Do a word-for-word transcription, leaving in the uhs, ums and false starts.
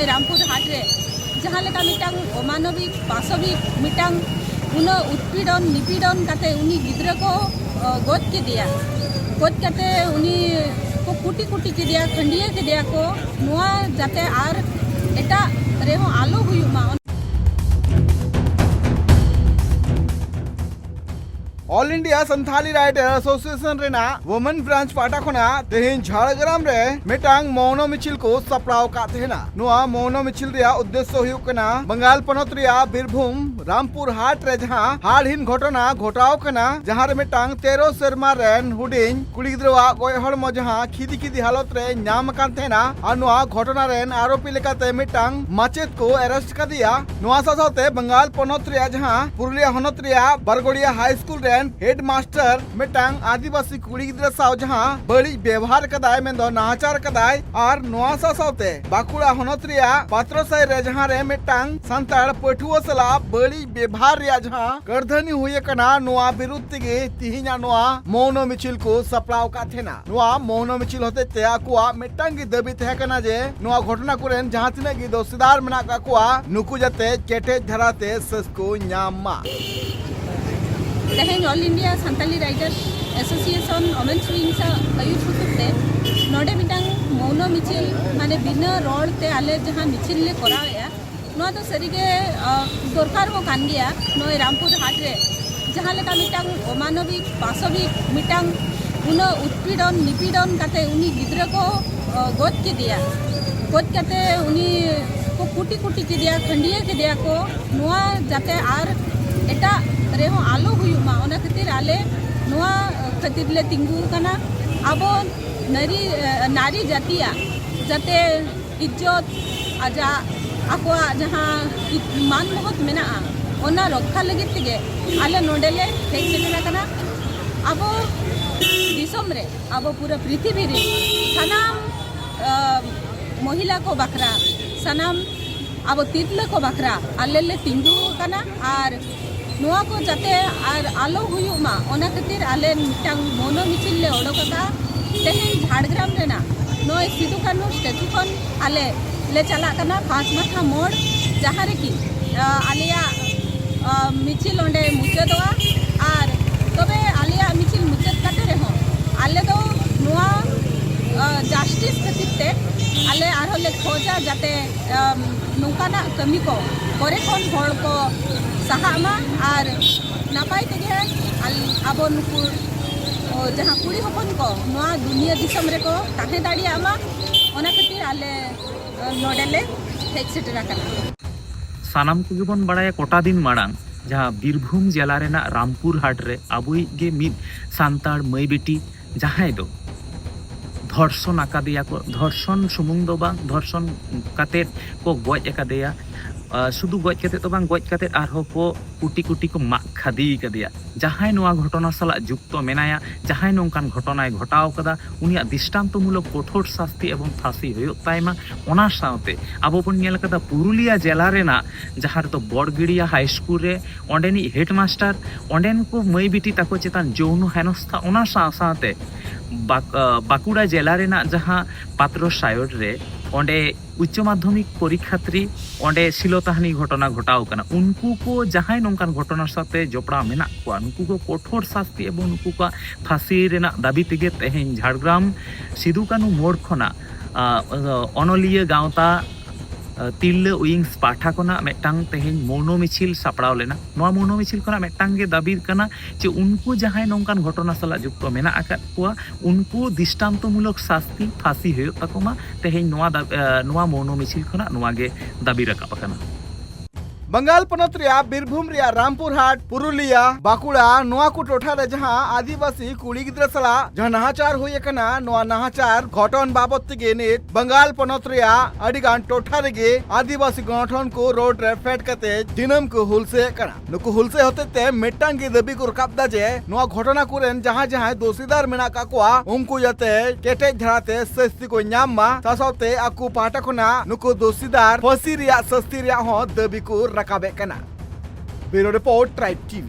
ᱨᱟᱢᱯᱩᱨ ᱦᱟᱴ ᱨᱮ ᱡᱟᱦᱟᱸ ᱞᱮᱠᱟ ᱢᱤᱫᱴᱟᱝ ᱚᱢᱟᱱᱚᱵᱤᱠ ᱯᱟᱥᱚᱵᱤᱠ ᱢᱤᱫᱴᱟᱝ ᱩᱱᱟᱹᱜ ᱩᱛᱯᱤᱲᱚᱱ ᱱᱤᱯᱤᱲᱚᱱ ᱠᱟᱛᱮ ᱩᱱᱤ ᱜᱤᱫᱽᱨᱟᱹ ᱠᱚ ᱜᱚᱡ ᱠᱮᱫᱮᱭᱟ᱾ ᱜᱚᱡ ᱠᱟᱛᱮ ᱩᱱᱤ ᱠᱚ ᱠᱩᱴᱤ ᱠᱩᱴᱤ ᱠᱮᱫᱮᱭᱟ, ᱠᱷᱟᱹᱱᱰᱤᱭᱟᱹ ᱠᱮᱫᱮᱭᱟ ᱠᱚ᱾ ᱱᱚᱣᱟ ᱡᱟᱛᱮ ᱟᱨ ᱮᱴᱟᱜ ᱨᱮᱦᱚᱸ ᱟᱞᱚ ᱦᱩᱭᱩᱜ ᱢᱟ᱾ All India Santhali Writer Association ᱨᱮᱱᱟᱜ Women Branch ᱯᱟᱦᱴᱟ ᱠᱷᱚᱱᱟᱜ ᱛᱮᱦᱮᱧ ᱡᱷᱟᱲᱜᱨᱟᱢ ᱨᱮ ᱢᱤᱫᱴᱟᱝ ᱢᱚᱣᱱᱚ ᱢᱤᱪᱷᱤᱞ ᱠᱚ ᱥᱟᱯᱲᱟᱣ ᱟᱠᱟᱫ ᱛᱟᱦᱮᱱᱟ᱾ ᱱᱚᱣᱟ ᱢᱚᱣᱱᱚ ᱢᱤᱪᱷᱤᱞ ᱨᱮᱭᱟᱜ ᱩᱫᱽᱫᱮᱥᱥᱚ ᱦᱩᱭᱩᱜ ᱠᱟᱱᱟ ᱵᱟᱝᱜᱟᱞ ᱯᱚᱱᱚᱛ ᱨᱮᱭᱟᱜ ᱵᱤᱨᱵᱷᱩᱢ ᱨᱟᱢᱯᱩᱨ ᱦᱟᱴ ᱨᱮ ᱡᱟᱦᱟᱸ ᱦᱟᱲᱦᱤᱱ ᱜᱷᱚᱴᱚᱱᱟ ᱜᱷᱚᱴᱟᱣ ᱠᱟᱱᱟ, ᱡᱟᱦᱟᱸ ᱨᱮ ᱢᱤᱫᱴᱟᱝ ᱛᱮᱨᱚ ᱥᱮᱨᱢᱟ ᱨᱮᱱ ᱦᱩᱰᱤᱧ ᱠᱩᱲᱤ ᱜᱤᱫᱽᱨᱟᱹᱣᱟᱜ ᱜᱚᱡ ᱦᱚᱲᱢᱚ ᱡᱟᱦᱟᱸ ᱠᱷᱤᱫᱤ ᱠᱷᱤᱫᱤ ᱦᱟᱞᱚᱛ ᱨᱮ ᱧᱟᱢ ᱟᱠᱟᱱ ᱛᱟᱦᱮᱱᱟ ᱟᱨ ᱱᱚᱣᱟ ᱜᱷᱚᱴᱚᱱᱟ ᱨᱮᱱ ᱟᱨᱳᱯᱤ ᱞᱮᱠᱟᱛᱮ ᱢᱤᱫᱴᱟᱝ ᱢᱟᱪᱮᱫ ᱠᱚ ᱟᱨᱮᱥᱴ ᱠᱟᱫᱮᱭᱟ᱾ ᱱᱚᱣᱟ ᱥᱟᱶ ᱥᱟᱶᱛᱮ ᱵᱟᱝᱜᱟᱞ ᱯᱚᱱᱚᱛ ᱨᱮᱭᱟᱜ ᱡᱟᱦᱟᱸ ᱯᱩᱨᱩᱞᱤᱭᱟ ᱦᱚᱱᱚᱛ ᱨᱮᱭᱟᱜ ᱵᱟᱨᱜᱚᱲᱤᱭᱟ ᱦᱟᱭ ᱥᱠᱩᱞ ᱨᱮᱱ ᱦᱮᱰ ᱢᱟᱥᱴᱟᱨ ᱢᱤᱫᱴᱟᱝ ᱟᱹᱫᱤᱵᱟᱹᱥᱤ ᱠᱩᱲᱤ ᱜᱤᱫᱽᱨᱟᱹ ᱥᱟᱶ ᱡᱟᱦᱟᱸ ᱵᱟᱹᱲᱤᱡ ᱵᱮᱣᱦᱟᱨ ᱠᱟᱫᱟᱭ, ᱢᱮᱱᱫᱚ ᱱᱟᱦᱟᱪᱟᱨ ᱠᱟᱫᱟᱭ, ᱟᱨ ᱱᱚᱣᱟ ᱥᱟᱶ ᱥᱟᱶᱛᱮ ᱵᱟᱸᱠᱩᱲᱟ ᱦᱚᱱᱚᱛ ᱨᱮᱭᱟᱜ ᱯᱟᱛᱨᱚᱥᱟᱭ ᱨᱮ ᱡᱟᱦᱟᱸ ᱨᱮ ᱢᱤᱫᱴᱟᱝ ᱥᱟᱱᱛᱟᱲ ᱯᱟᱹᱴᱷᱩᱣᱟᱹ ᱥᱟᱞᱟᱜ ᱵᱟᱹᱲᱤᱡ ᱵᱮᱵᱷᱟᱨ ᱨᱮᱭᱟᱜ ᱡᱟᱦᱟᱸ ᱠᱟᱹᱨᱫᱷᱟᱹᱱᱤ ᱦᱩᱭ ᱟᱠᱟᱱᱟ, ᱱᱚᱣᱟ ᱵᱤᱨᱩᱫᱷ ᱛᱮᱜᱮ ᱛᱤᱦᱤᱧᱟᱜ ᱱᱚᱣᱟ ᱢᱚᱣᱱᱚ ᱢᱤᱪᱷᱤᱞ ᱠᱚ ᱥᱟᱯᱲᱟᱣ ᱟᱠᱟᱫ ᱛᱟᱦᱮᱱᱟ᱾ ᱱᱚᱣᱟ ᱢᱚᱣᱱᱚ ᱢᱤᱪᱷᱤᱞ ᱦᱚᱛᱮᱡ ᱛᱮ ᱟᱠᱚᱣᱟᱜ ᱢᱤᱫᱴᱟᱝ ᱜᱮ ᱫᱟᱹᱵᱤ ᱛᱟᱦᱮᱸ ᱠᱟᱱᱟ ᱡᱮ ᱱᱚᱣᱟ ᱜᱷᱚᱴᱚᱱᱟ ᱠᱚᱨᱮᱱ ᱡᱟᱦᱟᱸ ᱛᱤᱱᱟᱹᱜ ᱜᱮ ᱫᱚᱥᱤᱫᱟᱨ ᱢᱮᱱᱟᱜ ᱠᱟᱜ ᱠᱚᱣᱟ, ᱱᱩᱠᱩ ᱡᱟᱛᱮ ᱠᱮᱴᱮᱡ ᱫᱷᱟᱨᱟᱛᱮ ᱥᱟᱹᱥ ᱠᱚ ᱧᱟᱢ ᱢᱟ᱾ ᱛᱮᱦᱮᱧ All India Santhali Writers Association Women's Wing ᱥᱟᱶ ᱟᱹᱭᱩᱨ ᱥᱩᱛᱩᱜ ᱛᱮ ᱱᱚᱰᱮ ᱢᱤᱫᱴᱟᱝ ᱢᱚᱣᱱᱚ ᱢᱤᱪᱷᱤᱞ, ᱢᱟᱱᱮ ᱵᱤᱱᱟᱹ ᱨᱚᱲ ᱛᱮ ᱟᱞᱮ ᱡᱟᱦᱟᱸ ᱢᱤᱪᱷᱤᱞ ᱞᱮ ᱠᱚᱨᱟᱣᱮᱫᱼᱟ, ᱱᱚᱣᱟ ᱫᱚ ᱥᱟᱹᱨᱤᱜᱮ, ᱟ, ᱫᱚᱨᱠᱟᱨ ᱦᱚᱸ ᱠᱟᱱ ᱜᱮᱭᱟ᱾ ᱱᱚᱜᱼᱚᱭ ᱨᱟᱢᱯᱩᱨ ᱦᱟᱴ ᱨᱮ ᱡᱟᱦᱟᱸ ᱞᱮᱠᱟ ᱢᱤᱫᱴᱟᱝ ᱚᱢᱟᱱᱚᱵᱤᱠ ᱯᱟᱥᱚᱵᱤᱠ ᱢᱤᱫᱴᱟᱝ ᱩᱱᱟᱹᱜ ᱩᱛᱯᱤᱲᱚᱱ ᱱᱤᱯᱤᱲᱚᱱ ᱠᱟᱛᱮ ᱩᱱᱤ ᱜᱤᱫᱽᱨᱟᱹ ᱠᱚ, ᱟ, ᱜᱚᱡ ᱠᱮᱫᱮᱭᱟ᱾ ᱜᱚᱡ ᱠᱟᱛᱮ ᱩᱱᱤ ᱠᱚ ᱠᱩᱴᱤ ᱠᱩᱴᱤ ᱠᱮᱫᱮᱭᱟ, ᱠᱷᱟᱹᱱᱰᱤᱭᱟᱹ ᱠᱮᱫᱮᱭᱟ ᱠᱚ᱾ ᱱᱚᱣᱟ ᱡᱟᱛᱮ ᱟᱨ ᱮᱴᱟᱜ ᱨᱮᱦᱚᱸ ᱟᱞᱚ ᱦᱩᱭᱩᱜ ᱢᱟ, ᱚᱱᱟ ᱠᱷᱟᱹᱛᱤᱨ ᱟᱞᱮ ᱱᱚᱣᱟ ᱠᱷᱟᱹᱛᱤᱨ ᱞᱮ ᱛᱤᱸᱜᱩ ᱟᱠᱟᱱᱟ᱾ ᱟᱵᱚ ᱱᱟᱨᱤ, ᱟ, ᱱᱟᱨᱤ ᱡᱟᱹᱛᱤᱭᱟᱜ ᱡᱟᱛᱮ ᱤᱡᱽᱡᱚᱛ, ᱟᱡᱟᱜ, ᱟᱠᱚᱣᱟᱜ ᱡᱟᱦᱟᱸ ᱤ-, ᱢᱟᱱ ᱢᱚᱦᱚᱛ ᱢᱮᱱᱟᱜᱼᱟ, ᱚᱱᱟ ᱨᱚᱠᱠᱷᱟ ᱞᱟᱹᱜᱤᱫ ᱛᱮᱜᱮ ᱟᱞᱮ ᱱᱚᱰᱮ ᱞᱮ ᱦᱮᱡ ᱥᱮᱴᱮᱨ ᱟᱠᱟᱱᱟ᱾ ᱟᱵᱚ ᱫᱤᱥᱚᱢ ᱨᱮ, ᱟᱵᱚ ᱯᱩᱨᱟᱹ ᱯᱨᱤᱛᱷᱤᱵᱤ ᱨᱮ ᱥᱟᱱᱟᱢ, ᱟ, ᱢᱚᱦᱤᱞᱟ ᱠᱚ ᱵᱟᱠᱷᱨᱟ, ᱥᱟᱱᱟᱢ ᱟᱵᱚ ᱛᱤᱨᱞᱟᱹ ᱠᱚ ᱵᱟᱠᱷᱨᱟ ᱟᱞᱮ ᱞᱮ ᱛᱤᱸᱜᱩ ᱟᱠᱟᱱᱟ᱾ ᱟᱨ ᱱᱚᱣᱟ ᱠᱚ ᱡᱟᱛᱮ ᱟᱨ ᱟᱞᱚ ᱦᱩᱭᱩᱜ ᱢᱟ, ᱚᱱᱟ ᱠᱷᱟᱹᱛᱤᱨ ᱟᱞᱮ ᱢᱤᱫᱴᱟᱝ ᱢᱚᱣᱱᱚ ᱢᱤᱪᱷᱤᱞ ᱞᱮ ᱚᱰᱚᱠ ᱟᱠᱟᱫᱼᱟ᱾ ᱛᱮᱦᱮᱧ ᱡᱷᱟᱲᱜᱨᱟᱢ ᱨᱮᱱᱟᱜ ᱱᱚᱜᱼᱚᱭ ᱥᱤᱫᱩ ᱠᱟᱹᱱᱦᱩ ᱥᱴᱮᱪᱩ ᱠᱷᱚᱱ ᱟᱞᱮ ᱞᱮ ᱪᱟᱞᱟᱜ ᱠᱟᱱᱟ ᱯᱟᱸᱪ ᱢᱟᱛᱷᱟ ᱢᱳᱲ, ᱡᱟᱦᱟᱸ ᱨᱮᱠᱤ ᱟ, ᱟᱞᱮᱭᱟᱜ ᱟ, ᱢᱤᱪᱷᱤᱞ ᱚᱸᱰᱮ ᱢᱩᱪᱟᱹᱫᱚᱜᱼᱟ᱾ ᱟᱨ ᱛᱚᱵᱮ ᱟᱞᱮᱭᱟᱜ ᱢᱤᱪᱷᱤᱞ ᱢᱩᱪᱟᱹᱫ ᱠᱟᱛᱮ ᱨᱮᱦᱚᱸ ᱟᱞᱮ ᱫᱚ ᱱᱚᱣᱟ ᱟ, ᱡᱟᱥᱴᱤᱥ ᱠᱷᱟᱹᱛᱤᱨ ᱛᱮ ᱟᱞᱮ ᱟᱨᱦᱚᱸ ᱞᱮ ᱠᱷᱚᱡᱟ, ᱡᱟᱛᱮ ᱟ, ᱱᱚᱝᱠᱟᱱᱟᱜ ᱠᱟᱹᱢᱤ ᱠᱚ ᱠᱚᱨᱮ ᱠᱷᱚᱱ ᱦᱚᱲ ᱠᱚ ᱥᱟᱦᱟᱜ ᱢᱟ ᱟᱨ ᱱᱟᱯᱟᱭ ᱛᱮᱜᱮ ᱟᱞ- ᱟᱵᱚ ᱱᱩᱠᱩ ᱚ, ᱡᱟᱦᱟᱸ ᱠᱩᱲᱤ ᱦᱚᱯᱚᱱ ᱠᱚ ᱱᱚᱣᱟ ᱫᱩᱱᱤᱭᱟᱹ ᱫᱤᱥᱚᱢ ᱨᱮᱠᱚ ᱛᱟᱦᱮᱸ ᱫᱟᱲᱮᱭᱟᱜ ᱢᱟ, ᱚᱱᱟ ᱠᱷᱟᱹᱛᱤᱨ ᱟᱞᱮ ᱟ, ᱱᱚᱰᱮ ᱞᱮ ᱦᱮᱡ ᱥᱮᱴᱮᱨ ᱟᱠᱟᱱᱟ᱾ ᱥᱟᱱᱟᱢ ᱠᱚᱜᱮ ᱵᱚᱱ ᱵᱟᱲᱟᱭᱟ, ᱠᱚᱴᱟ ᱫᱤᱱ ᱢᱟᱲᱟᱝ ᱡᱟᱦᱟᱸ ᱵᱤᱨᱵᱷᱩᱢ ᱡᱮᱞᱟ ᱨᱮᱱᱟᱜ ᱨᱟᱢᱯᱩᱨ ᱦᱟᱴ ᱨᱮ ᱟᱵᱚᱭᱤᱡ ᱜᱮ ᱢᱤᱫ ᱥᱟᱱᱛᱟᱲ ᱢᱟᱹᱭ ᱵᱤᱴᱤ, ᱡᱟᱦᱟᱸᱭ ᱫᱚ ᱫᱷᱚᱨᱥᱚᱱ ᱟᱠᱟᱫᱮᱭᱟ ᱠᱚ, ᱫᱷᱚᱨᱥᱚᱱ ᱥᱩᱢᱩᱝ ᱫᱚ ᱵᱟᱝ, ᱫᱷᱚᱨᱥᱚᱱ ᱠᱟᱛᱮᱫ ᱠᱚ ᱜᱚᱡ ᱟᱠᱟᱫᱮᱭᱟ᱾ ᱟ, ᱥᱩᱫᱷᱩ ᱜᱚᱡ ᱠᱟᱛᱮᱫ ᱫᱚ ᱵᱟᱝ, ᱜᱚᱡ ᱠᱟᱛᱮᱫ ᱟᱨᱦᱚᱸ ᱠᱚ ᱠᱩᱴᱤ ᱠᱩᱴᱤ ᱠᱚ ᱢᱟᱜ ᱠᱷᱟᱫᱤ ᱟᱠᱟᱫᱮᱭᱟ᱾ ᱡᱟᱦᱟᱸᱭ ᱱᱚᱣᱟ ᱜᱷᱚᱴᱚᱱᱟ ᱥᱟᱞᱟᱜ ᱡᱩᱠᱛᱚ ᱢᱮᱱᱟᱭᱟ, ᱡᱟᱦᱟᱸᱭ ᱱᱚᱝᱠᱟᱱ ᱜᱷᱚᱴᱚᱱᱟᱭ ᱜᱷᱚᱴᱟᱣ ᱠᱟᱫᱟ, ᱩᱱᱤᱭᱟᱜ ᱫᱨᱤᱥᱴᱟᱱᱛᱚᱢᱩᱞᱚᱠ ᱠᱚᱴᱷᱳᱨ ᱥᱟᱥᱛᱤ ᱮᱵᱚᱝ ᱯᱷᱟᱸᱥᱤ ᱦᱩᱭᱩᱜ ᱛᱟᱭᱢᱟ᱾ ᱚᱱᱟ ᱥᱟᱶᱛᱮ ᱟᱵᱚ ᱵᱚᱱ ᱧᱮᱞ ᱠᱟᱫᱟ ᱯᱩᱨᱩᱞᱤᱭᱟ ᱡᱮᱞᱟ ᱨᱮᱱᱟᱜ ᱡᱟᱦᱟᱸ ᱨᱮᱫᱚ ᱵᱚᱲᱜᱤᱲᱤᱭᱟ ᱦᱟᱭ ᱥᱠᱩᱞ ᱨᱮ ᱚᱸᱰᱮᱱᱤᱡ ᱦᱮᱰᱢᱟᱥᱴᱟᱨ ᱚᱸᱰᱮᱱ ᱠᱚ ᱢᱟᱹᱭ ᱵᱤᱴᱤ ᱛᱟᱠᱚ ᱪᱮᱛᱟᱱ ᱡᱳᱣᱱᱚ ᱦᱮᱱᱚᱥᱛᱷᱟ, ᱚᱱᱟ ᱥᱟᱶ ᱥᱟᱶᱛᱮ ᱵᱟᱸᱠ- ᱟ, ᱵᱟᱸᱠᱩᱲᱟ ᱡᱮᱞᱟ ᱨᱮᱱᱟᱜ ᱡᱟᱦᱟᱸ ᱯᱟᱛᱨᱚ ᱥᱟᱭᱚᱰ ᱨᱮ ᱚᱸᱰᱮ ᱩᱪᱪᱚ ᱢᱟᱫᱽᱫᱷᱚᱢᱤᱠ ᱯᱚᱨᱤᱠᱠᱷᱟᱛᱨᱤ ᱚᱸᱰᱮ ᱥᱤᱞᱚᱛᱟᱦᱟᱱᱤ ᱜᱷᱚᱴᱚᱱᱟ ᱜᱷᱚᱴᱟᱣ ᱠᱟᱱᱟ᱾ ᱩᱱᱠᱩ ᱠᱚ ᱡᱟᱦᱟᱸᱭ ᱱᱚᱝᱠᱟᱱ ᱜᱷᱚᱴᱚᱱᱟ ᱥᱟᱶᱛᱮ ᱡᱚᱯᱲᱟᱣ ᱢᱮᱱᱟᱜ ᱠᱚᱣᱟ, ᱱᱩᱠᱩ ᱠᱚ ᱠᱚᱴᱷᱳᱨ ᱥᱟᱥᱛᱤ ᱮᱵᱚᱝ ᱱᱩᱠᱩ ᱠᱚᱣᱟᱜ ᱯᱷᱟᱸᱥᱤ ᱨᱮᱱᱟᱜ ᱫᱟᱹᱵᱤ ᱛᱮᱜᱮ ᱛᱮᱦᱮᱧ ᱡᱷᱟᱲᱜᱨᱟᱢ ᱥᱤᱫᱩ ᱠᱟᱹᱱᱩ ᱢᱳᱲ ᱠᱷᱚᱱᱟᱜ ᱟ, ᱚᱱᱚᱞᱤᱭᱟᱹ ᱜᱟᱶᱛᱟ ᱟ, ᱛᱤᱨᱞᱟᱹ ᱩᱭᱤᱝᱥ ᱯᱟᱦᱴᱟ ᱠᱷᱚᱱᱟᱜ ᱢᱤᱫᱴᱟᱝ ᱛᱮᱦᱮᱧ ᱢᱳᱱᱳ ᱢᱤᱪᱷᱤᱞ ᱥᱟᱯᱲᱟᱣ ᱞᱮᱱᱟ᱾ ᱱᱚᱣᱟ ᱢᱳᱱᱳ ᱢᱤᱪᱷᱤᱞ ᱠᱷᱚᱱᱟᱜ ᱢᱤᱫᱴᱟᱝ ᱜᱮ ᱫᱟᱹᱵᱤ ᱠᱟᱱᱟ ᱡᱮ ᱩᱱᱠᱩ ᱡᱟᱦᱟᱸᱭ ᱱᱚᱝᱠᱟᱱ ᱜᱷᱚᱴᱚᱱᱟ ᱥᱟᱞᱟᱜ ᱡᱩᱠᱛᱚ ᱢᱮᱱᱟᱜ ᱟᱠᱟᱫ ᱠᱚᱣᱟ, ᱩᱱᱠᱩ ᱫᱨᱤᱥᱴᱟᱱᱛᱚᱢᱩᱞᱚᱠ ᱥᱟᱥᱛᱤ ᱯᱷᱟᱸᱥᱤ ᱦᱩᱭᱩᱜ ᱛᱟᱠᱚ ᱢᱟ᱾ ᱛᱮᱦᱮᱧ ᱱᱚᱣᱟ ᱫᱟ- ᱟ, ᱱᱚᱣᱟ ᱢᱳᱱᱳ ᱢᱤᱪᱷᱤᱞ ᱠᱷᱚᱱᱟᱜ ᱱᱚᱣᱟ ᱜᱮ ᱫᱟᱹᱵᱤ ᱨᱟᱠᱟᱵ ᱟᱠᱟᱱᱟ᱾ ᱵᱟᱝᱜᱟᱞ ᱯᱚᱱᱚᱛ ᱨᱮᱭᱟᱜ ᱵᱤᱨᱵᱷᱩᱢ ᱨᱮᱭᱟᱜ ᱨᱟᱢᱯᱩᱨᱦᱟᱴ, ᱯᱩᱨᱩᱞᱤᱭᱟ, ᱵᱟᱸᱠᱩᱲᱟ, ᱱᱚᱣᱟ ᱠᱚ ᱴᱚᱴᱷᱟ ᱨᱮ ᱡᱟᱦᱟᱸ ᱟᱹᱫᱤᱵᱟᱹᱥᱤ ᱠᱩᱲᱤ ᱜᱤᱫᱽᱨᱟᱹ ᱥᱟᱞᱟᱜ ᱡᱟᱦᱟᱸ ᱱᱟᱦᱟᱪᱟᱨ ᱦᱩᱭ ᱟᱠᱟᱱᱟ, ᱱᱚᱣᱟ ᱱᱟᱦᱟᱪᱟᱨ ᱜᱷᱚᱴᱚᱱ ᱵᱟᱵᱚᱛ ᱛᱮᱜᱮ ᱱᱤᱛ ᱵᱟᱝᱜᱟᱞ ᱯᱚᱱᱚᱛ ᱨᱮᱭᱟᱜ ᱟᱹᱰᱤ ᱜᱟᱱ ᱴᱚᱴᱷᱟ ᱨᱮᱜᱮ ᱟᱹᱫᱤᱵᱟᱹᱥᱤ ᱜᱚᱴᱷᱚᱱ ᱠᱚ ᱨᱳᱰ ᱨᱮ ᱯᱷᱮᱰ ᱠᱟᱛᱮ ᱫᱤᱱᱟᱹᱢ ᱠᱚ ᱦᱩᱞᱥᱟᱹᱭᱮᱫ ᱠᱟᱱᱟ᱾ ᱱᱩᱠᱩ ᱦᱩᱞᱥᱟᱹᱭ ᱦᱚᱛᱮᱡ ᱛᱮ ᱢᱤᱫᱴᱟᱝ ᱜᱮ ᱫᱟᱹᱵᱤ ᱠᱚ ᱨᱟᱠᱟᱵ ᱮᱫᱟ ᱡᱮ ᱱᱚᱣᱟ ᱜᱷᱚᱴᱚᱱᱟ ᱠᱚᱨᱮᱱ ᱡᱟᱦᱟᱸ ᱡᱟᱦᱟᱸᱭ ᱫᱳᱥᱤᱫᱟᱨ ᱢᱮᱱᱟᱜ ᱟᱠᱟᱫ ᱠᱚᱣᱟ, ᱩᱱᱠᱩ ᱡᱟᱛᱮ ᱠᱮᱴᱮᱡ ᱫᱷᱟᱨᱟᱛᱮ ᱥᱟᱹᱥᱛᱤ ᱠᱚ ᱧᱟᱢ ᱢᱟ, ᱥᱟᱶ ᱥᱟᱶᱛᱮ ᱟᱠᱚ ᱯᱟᱦᱴᱟ ᱠᱷᱚᱱᱟᱜ ᱱᱩᱠᱩ ᱫᱳᱥᱤᱫᱟᱨ ᱯᱷᱟᱹᱥᱤ ᱨᱮᱭᱟᱜ ᱥᱟᱹᱥᱛᱤ ᱨᱮᱭᱟᱜ ᱦᱚᱸ ᱫᱟᱹᱵᱤ ᱠᱚ ᱨᱟᱠᱟᱵᱮᱫ ᱠᱟᱱᱟ᱾ Bureau Report, Tribe TV.